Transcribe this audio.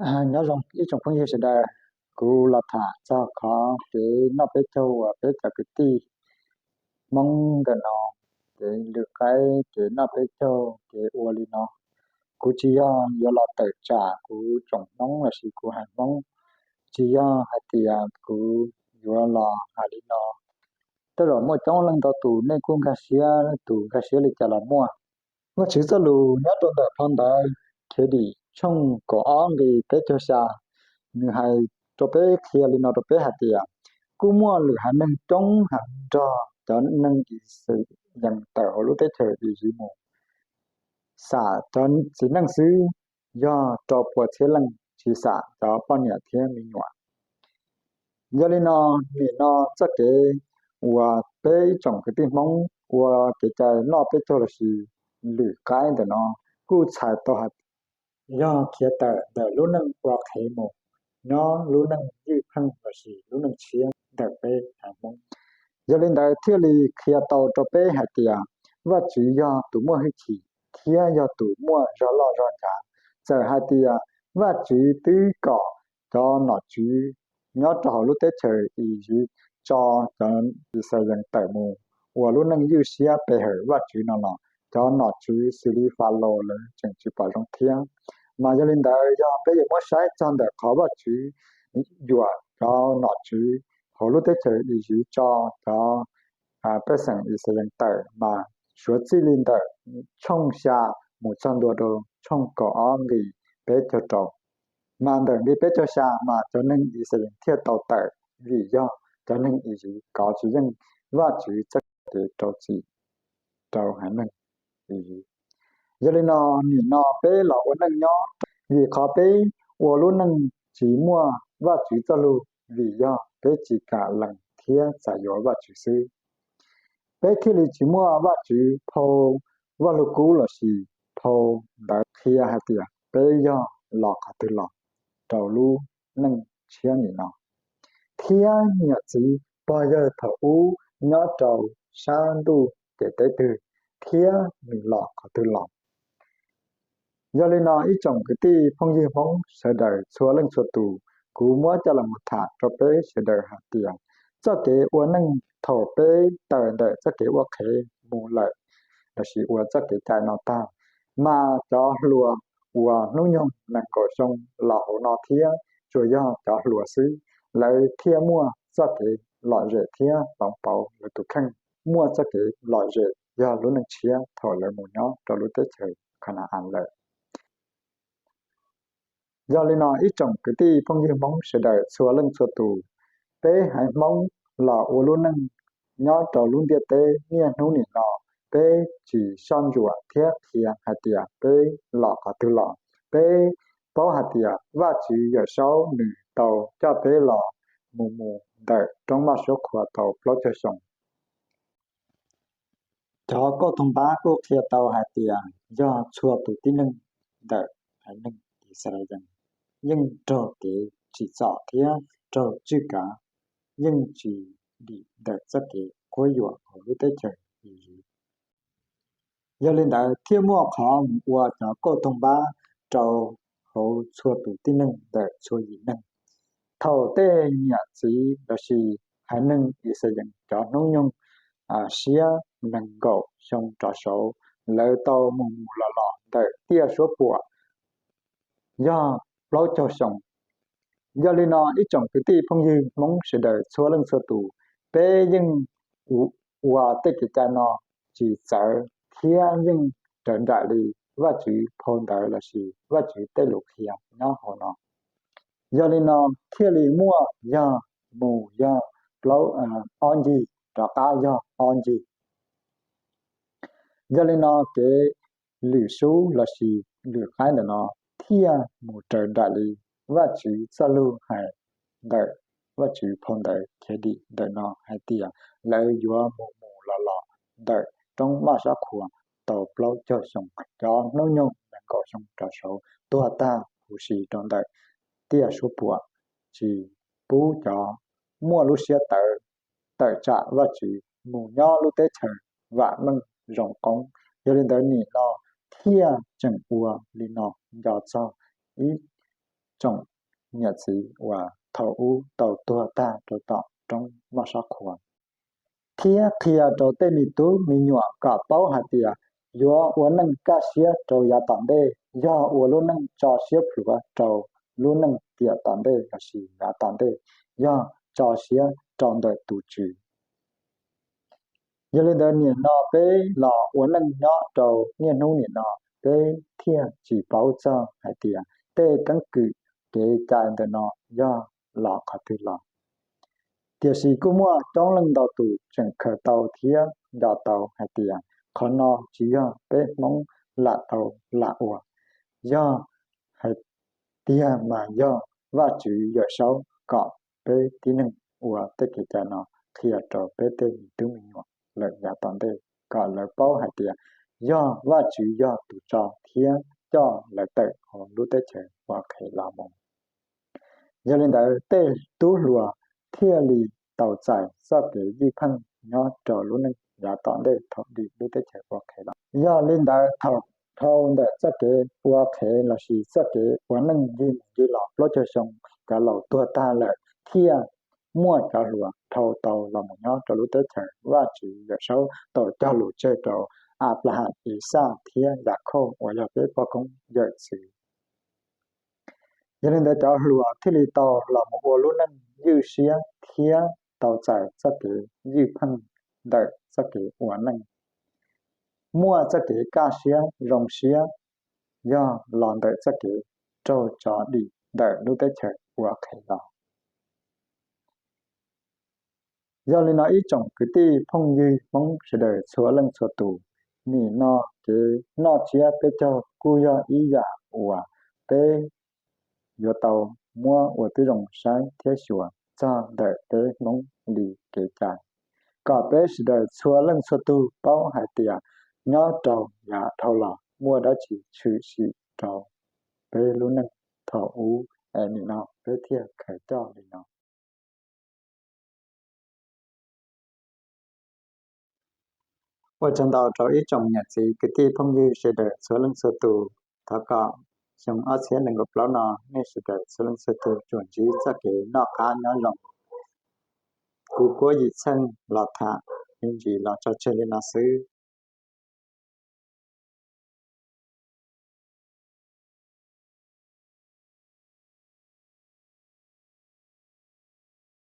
Nyob zoo ib tsoom phooj ywg sawv daws, kuv los tham txog qhov kev noj peb caug uas peb cov kwv tij Hmoob ntawm no, kev lwm qaib kev noj peb caug kev ua li no. Kuv tsis yog yuav los tawm tsam kuv tsoom Hmoob lossis kuv haiv Hmoob, tsis yog hais tias kuv yuav los hais li no. Tej zaum muaj coob leej ntau tus nej kuj nkag siab, tus nkag siab li cas los muaj. Vajtswv txoj lus nyob rau ntawm phau ntawv Khiavdim tshooj kaum ob nqe peb caug xya, nws hais rau peb qhia li no rau peb hais tias, kuj muaj lwm haiv neeg coob heev nrog cov neeg Ixayees tawm hauv lub teb chaws Iziv mus, xam cov txiv neej xwb, yog rau pua txhiab leej, tsis xam cov poj niam thiab me nyuam. Yog li no, nim no txoj kev uas peb ib tsoom kwv tij Hmoob ua kev cai noj peb caug lossis lwm qaib ntawm no kuj txhais tau hais tias yog khiav tawm ntawm lub neej ua qhev mus nyob lub neej ywj pheej lossis lub neej tshiab ntawm peb haiv Hmoob. Yog li ntawd thiaj li qhia tau rau peb hais tias Vajtswv yog tus muaj hwj chim thiab yog tus muaj zog loj zog nchav. Txawm hais tias Vajtswv twb kom cov nom tswv nyob rau hauv lub teb chaws Iziv tso cov Ixayees tawm mus ua lub neej ywj siab pe hawm Vajtswv no los cov nom tswv xws li Falaus lawv tseem tsis pom zoo thiab. Mas yog li ntawd, yog peb yuav muab saib txog ntawm qhov Vajtswv yuam cov nom tswv hauv lub teb chaws Iziv tso cov pej xeem Ixayees tawm, mas suav txij li ntawm tshooj xya mus txog ntua rau tshooj kaum ob nqe peb caug rau. Mas ntawm nqe peb caug xya mas cov neeg Ixayees thiaj tau tawm vim yog cov neeg Iziv kov tsis yeej Vajtswv txoj kev rau txim rau haiv neeg Iziv. Yog li no, nim no peb los ua neej nyob, vim qhov peb ua lub neej tsis muaj Vajtswv txoj lus, vim yog peb tsis kam lees thiab txais yuav Vajtswv xwb, peb thiaj li tsis muaj Vajtswv phau Vaj Lug Kub lossis phau ntawv qhia hais tias peb yog los qhov twg los rau lub neej tshiab nim no. Thiab niam txiv pog yawg thaum ub nyob rau sab ntuj ces teb twg, thiab nws los qhov twg los. Yog li no ib tsoom kwv tij phooj ywg Hmoob sawv daws txhua leej txhua tus, kuv muab coj los mus tham rau peb sawv daws hais tias txoj kev ua neej thaum peb tawm ntawm txoj kev ua qhev mus lawm lossis ua txoj kev cai no tag, mas cov hluas uas hnub nyoog nees nkaum xyoo los hauv no thiab tsuas yog cov hluas xwb, lawv thiaj muaj txoj kev lom zem thiab hloov pauv lawv tus kheej, muaj txoj kev lom zem yog lub neej tshiab thaum lawv mus nyob rau lub teb chaws Khana-as lawm. Yog li no ib tsoom kwv tij phooj ywg Hmoob sawv daws txhua leej txhua tus, peb haiv Hmoob los ua lub neej nyob rau lub ntiaj teb niaj hnub nim no, peb tsis soj ntsuam thiab qhia hais tias peb los qhov twg los. Peb paub hais tias Vajtswv Yawm Saub nws tau coj peb los mus mus ntawm roob maj suab qhua tau plaub caug xyoo. Cov kauj toog pab kuj qhia tau hais tias yog txhua tus tib neeg ntawm haiv neeg Yixalayees yeej raug kev tsim txom thiab raug tswj kav, yeej tsis dim ntawm txoj kev quab yuam hauv lub teb chaws Iziv. Yog li ntawd thiaj muaj qhov mus ua cov kauj toog pab rau hauv txhua tus tib neeg ntawm txhua yim neeg. Thaum tej niam txiv lossis haiv neeg Yixalayees cov hnub nyoog siab nees nkaum xyoo rov saud, lawv tau mus mus los los ntawm tiaj suab puam yog plaub caug xyoo. Yog li no ib tsoom kwv tij phooj ywg Hmoob sawv daws txhua leej txhua tus, peb yeej ua tej kev cai no tsis txawv thiab yeej raws nraim li Vajtswv phau ntawv lossis Vajtswv tej lus qhia nyob hauv no. Yog li no thiaj li muaj yog mus yog plaub, ob ncig rov qab yog ob ncig. Yog li no kev lwm sub lossis lwm qaib ntawm no thiaj mus raws nraim li Vajtswv txoj lus hais ntawm Vajtswv phau ntawv Khiavdim ntawm no hais tias lawv yuav mus mus los los ntawm roob maj sab qhua tau plaub caug xyoo, cov hnub nyoog nees nkaum xyoo rov saud tuag tag huv si rau ntawm tiaj suab puam, tsis pub cov muaj lub siab tawv tawm tsam Vajtswv mus nyob lub teb chaws vam meej zoo qoob. Yog li ntawd nim no thiaj tseem ua li no nco txog ib tsoom niam txiv uas thaum ub tau tuag tag rau tom roob Moj Sob Qhua, thiab qhia rau tej me tub me nyuam kom paub hais tias yuav ua neej kaj siab rau yav tom ntej yog ua lub neej tso siab plhuav rau lub neej tiam tom ntej lossis yav tom ntej, yog tso siab rau ntawm tus Tswv. Yog li ntawd nim no peb los ua neej nyob rau niaj hnub nim no, peb thiaj tsis paub txog hais tias tej keeb kwm kev cai ntawm no yog los qhov twg los. Tiam sis kuj muaj coob leej ntau tus tseem khaws tau thiab nco tau hais tias qhov no tsis yog peb Hmoob lam tau lam ua, yog hais tiag mas yog Vajtswv Yawm Saub kom peb tib neeg ua tej kev cai no qhia rau peb tej me tub me nyuam lawm yav tom ntej kom lawv paub hais tias yog Vajtswv yog tus tso thiab coj lawv tawm hauv lub teb chaws ua qhev los mus. Yog li ntawd tej tub hluas thiaj li tau txais txoj kev ywj pheej nyob rau lub neej yav tom ntej thaum dim lub teb chaws ua qhev los. Yog li ntawd thaum dhau ntawm txoj kev ua qhev lossis txoj kev ua neej ncig mus ncig los plaub caug xyoo, cov laus tuag tag lawm thiaj muaj cov hluas dhau tau los mus nyob rau lub teb chaws Vajtswv Yawm Saub tau cog lus tseg rau Anplahas, Ixaj thiab Yakhauj uas yog peb poj koob yawm txwv. Yog li ntawd cov hluas thiaj li tau los mus ua lub neej ywj siab thiab tau txais txoj kev ywj pheej ntawm txoj kev ua neej, muaj txoj kev kaj siab zoo siab yog los ntawm txoj kev raug tso dim ntawm lub teb chaws ua qhev los. Yog li no ib tsoom kwv tij phooj ywg Hmoob sawv daws txhua leej txhua tus, nim no kev noj tsiab peb caug kuj yog ib yam uas peb yuav tau muab ua tib zoo saib thiab xyuas txog ntawm peb Hmoob li kev cai, kom peb sawv daws txhua leej txhua tug paub hais tias nyob rau yav dhau los muaj dab tsi tshwm sim rau peb lub neej thaum ub es nim no peb thiaj khaws coj li no. Ua tsaug ntau rau ib tsoom niam txiv kwv tij phooj ywg sawv daws txhua leej txhua tus. Thov kom xyoo ob txhiab nees nkaum plaub no nej sawv daws txhua leej txhua tus tsuas ntsib txoj kev noj qab nyob zoo. Kuv Kuab Yim Txheej los tham me ntsis los tso tseg li no xwb.